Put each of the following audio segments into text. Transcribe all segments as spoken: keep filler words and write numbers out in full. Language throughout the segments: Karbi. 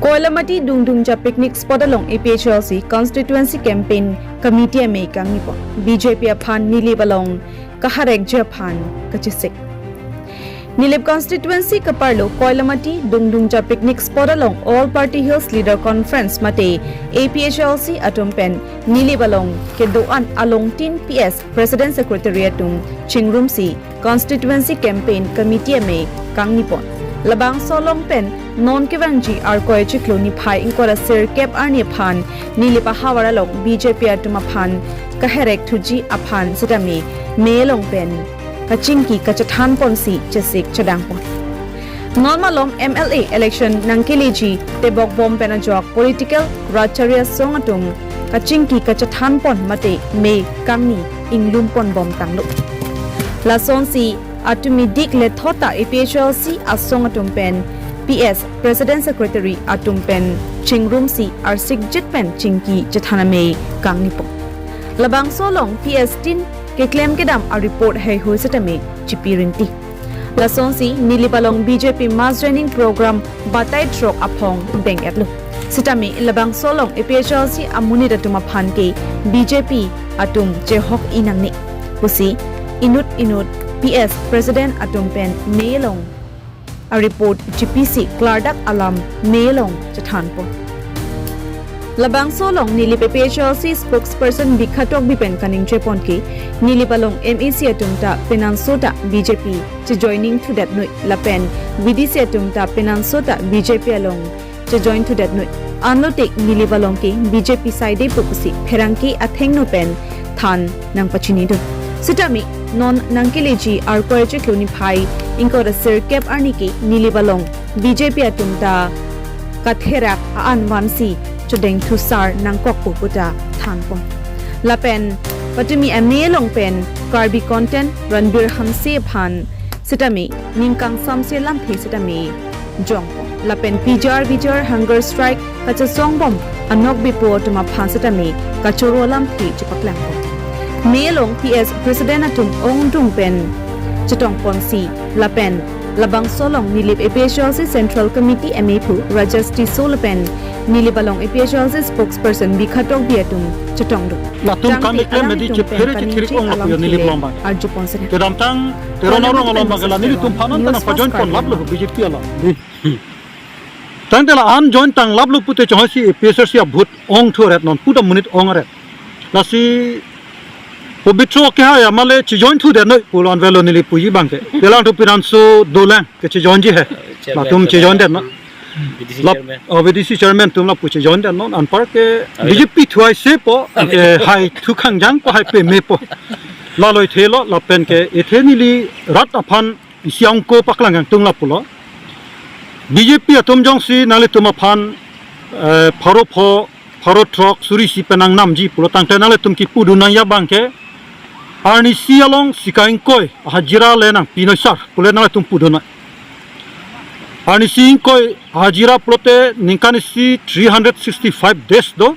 Koilamati Dungdungja picnic spot along A P H L C constituency campaign committee amei kangni pon. B J P aphan Nilip along kaherekji aphan kachesik. Nilip constituency kaparlo Koilamati Dungdungja picnic spot along All Party Hills Leader Conference mate A P H L C atum pen Nilip along kedo-an alongtin P S President Secretary atum chingrumsi constituency campaign committee amei kangni pon. Labangso along pen non kevangji Arkoi chiklo niphai ingkoi ra sirkep arni aphan Nilip ahavar along B J P atum aphan kaherek thuji aphan sitame mei along pen kachingki kachethan ponsi chesik chedang pon. Non malom M L A election nangkeleji tebok bom pen ajok political rat charli asong atum kachingki kachethan pon mate mei kangni inglum pon bom tanglo. Lasonsi atumi dik lethot ta A P H L C asong atum pen P S President Secretary atum pen chingrumsi arsikjit pen chingki chethan amei kangni pon. Labangso along P S tin keklem kedam a-report heihui sitame chipi rinti. Lasonsi Nilip along B J P mass joining program batai throk aphong deng-etlo. Sitame labangso along A P H L C amonit atum aphan ke B J P atum chehok-i nangne pusi inut inut P S President atum pen mei along a-report chipisi klardak alam mei along chethan pon. Labangso along Nilip A P H L C spokesperson Bikha Tokbi pen kaningje pon ke Nilip along M A C atum ta penanso ta B J P chejoining thudet noi lapen V D C atum ta penanso ta B J P along chejoin thudet noi. Anlote Nilip along ke B J P side pu pusi pherangke athengno pen than nangpachinidun. Sitame non nangkeleji Arkoi chiklo niphai ingkoi ra sirkep arni ke Nilip along B J P atum ta katherak a-an vansi chodeng thusar nangkokpo puta than pon. Lapen patumi amei along pen Karbi content Ranbir Hanse aphan sitame ning kangsamse lamthe sitame jong pon. Lapen pijar bijar hunger strike kachesong bom anokbepo atum aphan sitame kachoro lamthe chepaklang pon. Mei along P S President atum ongdung pen chetong ponsi lapen labangso along Nilip A P H L C Central Committee amei aphu Rajesh Tisso lapen Nilip along A P H L C spokesperson Bikha Tokbi atum chetongdun. Latum Tangte kam eklem alanglitum medi pen chephere kaningje chithirik ong lapu alam ya Nilip thule long bang. Arju ponsi nang. Kedamtang Teron Koilamati arong along pen bagala Nilip atum phanan News tanang pajoin Desk pon laplo Karbi Anglong. B J P along. Tangte la-an join tang laplo pute chonghoi si A P H L C a-vote ong thuret non puta monit ong aret. Lasi Pobitro kehai amale chejoin thudet noi pulo anvelo neli puji bangke. Kelang tu pinanso dolang ke chejoinji he. Chairman Latum chejoin det no. V D C Lap, chairman. Oh, V D C chairman atum lapu chejoin det non anpar ke Ah, V D C. B J P thuai se po, ke hai thu khangjang po hai peme po. Laloi thelo lapen ke ethe neli rat aphan isi angko paklang kangtung lapulo. B J P atum jongsi nanglitum aphan, eh, pharo pho, pharo throk, suri isi pen nangnamji pulo tangte nanglitum kipudun nangji abangke arnisi along sika ingkoi hajira le nangpi noi sir pule nanglitum pudun noi. Arnisi ingkoi hajira pulote ningkan isi three hundred sixty-five days do.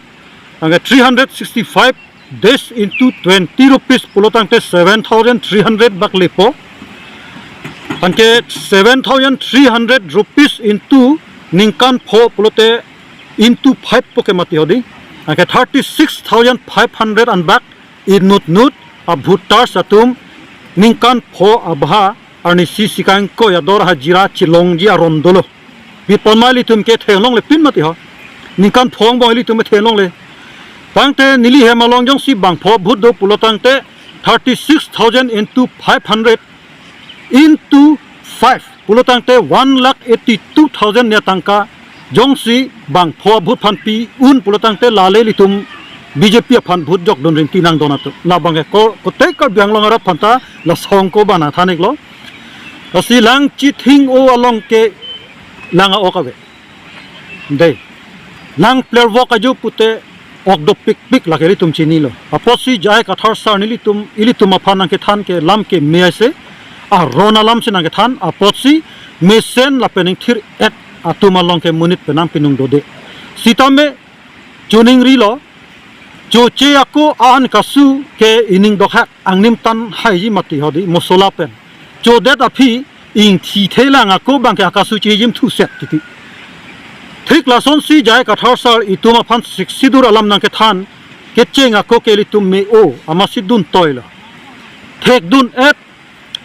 Tangke three hundred sixty-five days into twenty rupees pulo tangte seven thousand three hundred bak lepo. Tangke seven thousand three hundred rupees into ningkan pho pulote into five po ke mati hodi. Tangke thirty-six thousand five hundred an bak inut nut a-voters atum ningkan pho abha arnisi sika ingkoi ador hajira chelongji aron dolo. Pi pon ma ilitum ke thenglongle pin mati ho. Ningkan pho angbong ilitum thenglongle. Tangte neli hem along jongsi bang pho vote do pulo tangte thirty-six thousand into five hundred into five pulo tangte one lakh eighty-two thousand ne tangka jongsi bang pho vote aphan pi un pulo tangte lale ilitum B J P aphan vote jokdun rinti nangdon atum. Labangke ko, kote Karbi Anglong arat aphanta lason ko bana than-iklo. Lasi lang chithing-o along ke lang a-ok ave. Dei. Lang plervok ajo pute ok dopikpik lake ilitum chinilo. Apotsi J I Kathar sir nelitum, ilitum aphan nangkethan ke lam ke mei aise, aron alam si nangkethan, apotsi mesen lapen ingthir-et atum along ke monit penang pinung dode. Sitame choningrilo, choche ako an kasu ke ining dokhak angnim tan haiji mati hodi mosola pen. Chodet aphi ingthi thelang ako bangke akasu chejim thuset titi. Thik lasonsi J I Kathar sir itum aphan Sixth Schedule alam nangkethan kecheng ako ke ilitum me-o amatsi dun toilo. Thekdun-et,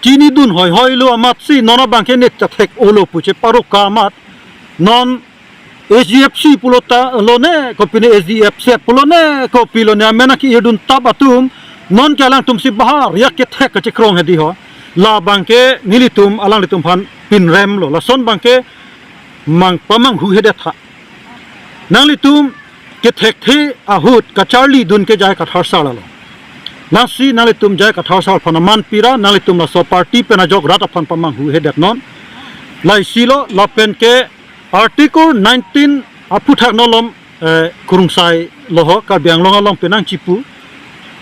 chinidun hoihoilo amatsi non abangke ne ta thek-olo pu cheparoka amat non S D F C pulo ta lone kopine S D F C pulo ne kopilo ne amen aki irdun tap atum non ke alangtumsi bahar yak kethek kachekrong hedi ho. La abangke nelitum alanglitum aphan pinremlo. Lason abangke mang pamanghuhedet tha. Nanglitum kethekthe ahut kacharlidun ke J I Kathar sir lo. Lasi nanglitum J I Kathar sir aphan aman pira, nanglitum laso party pen ajok rat aphan pamanghuhedetnon. Laisilo lapen ke Article nineteen aphuthak nolom, eh, kurungsai lo ho, Karbi Anglong along penang chipu,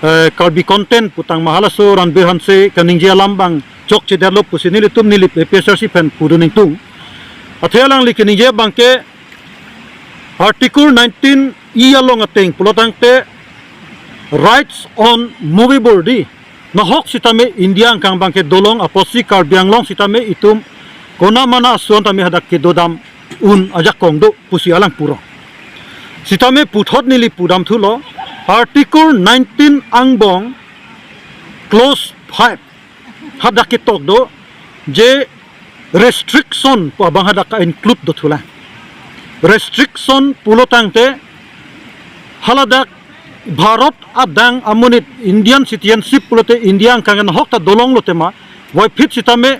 eh, Karbi content putang ma halaso Ranbir Hanse kaningje alam abang chokchedetlo pusi nelitum neli A P H L C pen pudun ingtung. Athe alangli kaningje abangke Article nineteen E along ateng pulo tangte rights on movable di. Nahok sitame India angkang abangke dolong apotsi Karbi Anglong sitame itum konamana ason tame hadak kedodam un ajakong do pusi alang puro. Sitame puthot neli pudamthulo Article nineteen angbong clause five hadak ketok do je restriction pu abang hadak ka-include dothulang. Restriction pulo tangte haladak Bharat adang amonit Indian citizenship pulote India angkang nahok ta dolonglo tema, voiphit sitame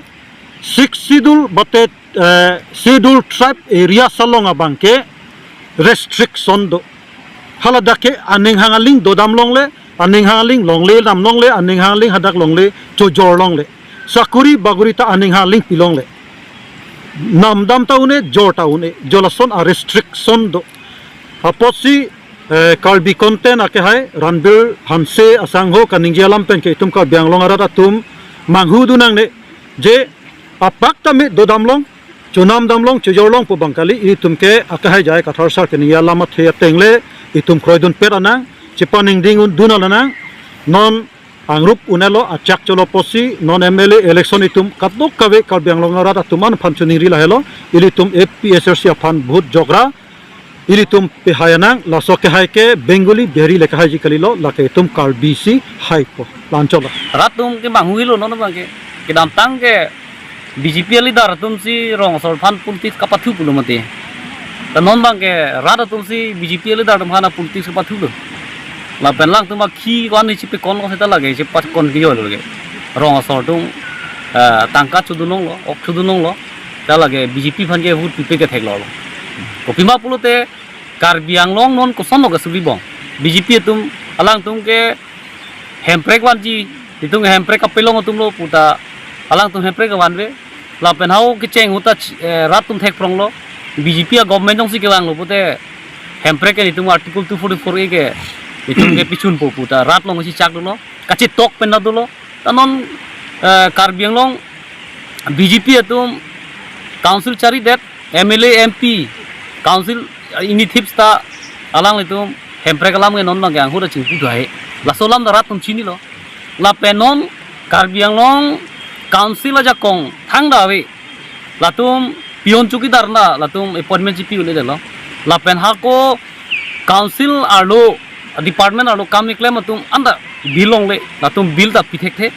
Sixth Schedule bate, eh, Schedule Tribe areas along abangke restriction do. Haladak ke aning hang aling dodam longle, aning hang aling longle dam longle, aning hang aling hadak longle chojor longle. Sakuri baguri ta aning hang aling pilongle. Namdam ta un-e, jor ta un-e, jo lason a restriction do. Apotsi, eh, Karbi content akehai Ranbir Hanse asangho kaningje alam pen ke itum Karbi Anglong arat atum manghudun nangne je apak tame dodam long, chonamdam long, chojor long pu abang kali, itum ke akehai J I Kathar sir kaningje alam athe atengle itum kroidunpet anang, chepaningdingdun alanang, non angrup un-elo, achak cholo apotsi non M L A election itum kadokave Karbi Anglong arat atum aphan choningri lahelo, ilitum A P H L C aphan vote jokra ilitum pehai anang, laso kehai ke Bengali Bihari le kehaiji kalilo, lake itum Karbi si haipo. La-an cholo. Rat atum ke manghuilo non abangke. Kedamtang ke B J P leader atumsi rong asor aphan politics kapathu pulo mati. Ta non abangke rat atumsi B J P leader atum aphan politics kapathulo. Lapen alangtum akhi ko-an ni chipekon ko seta lake chipakon ke-olo lake. Rong asor atum, eh, tangka chodun longlo, ok chodun longlo. Ta lake B J P aphan ke vote pipe ke theklonglo. Kopima pulote Karbi Anglong non kosonlo kesubi bong. B J P atum alangtum ke hemprek vanji, itum hemprek kapelong atumlo puta alangtum hemprek kevanve. Lapen hau kecheng ahut ta ch-, eh, rat atum thekpronglo. B J P a-government jongsi kevanglo pute hemprek ke itum Article two forty-four A ke itum ke pichunpo puta rat alongsi chak dolo. Kachetok pen ta dolo. Ta non, eh, Karbi Anglong B J P atum council charidet, M L A, M P, council, eh, ini thip seta alanglitum hemprek alam ke non abangke anghut achingpu do hai. Laso alam ta rat atum chinilo. Lapen non Karbi Anglong council ajakong thangta ave. Latum peon chowkidar ta latum appointment si pi un-edetlo. Lapen hako council arlo, department arlo kam keklem atum anta bill longle, latum bill ta pithekthe,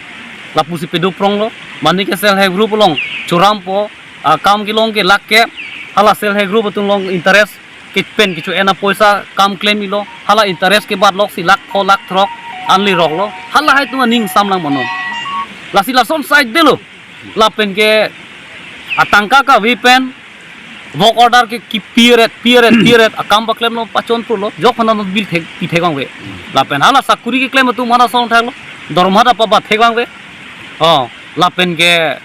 lapusi pedopronglo. Mane ke self help group along chorampo, akam kelong ke lake, hala self help group atum along interest kepen kecho-en apoisa kam klem-ilo, hala interest kebat loksi lakh pho lakh throk anle roklo, halahai atum aning samlang mano. Lasi lason side delo, lapen ke atangka kave pen work order ke kipiret, piret, piret, akam paklemlo pachonpurlo, jok hana bill thek, pithek vangve. Lapen hala sakuri keklem atum hana song theklo, dorma ta pabat thek vangve. Oh, lapen ke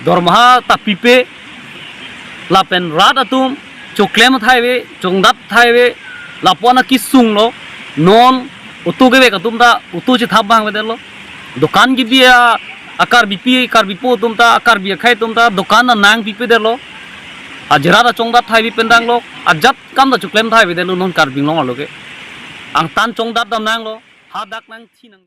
dorma ta pipe, lapen rat atum choklem thaive, chongdat thaive, lapu-an akesung lo, non auto kevek atum ta auto chethap abang avedetlo. Dokan kebi a, a-Karbipi, Karbipo atum ta, a-Karbi akhei atum ta dokan ta nangpipedetlo. Ajira ta chongdat thaive pen tanglo, ajat kam ta choklem thaivedetlo non Karbi Anglong arlo ke. Angtan chongdat dam nanglo, hadak nangthinang.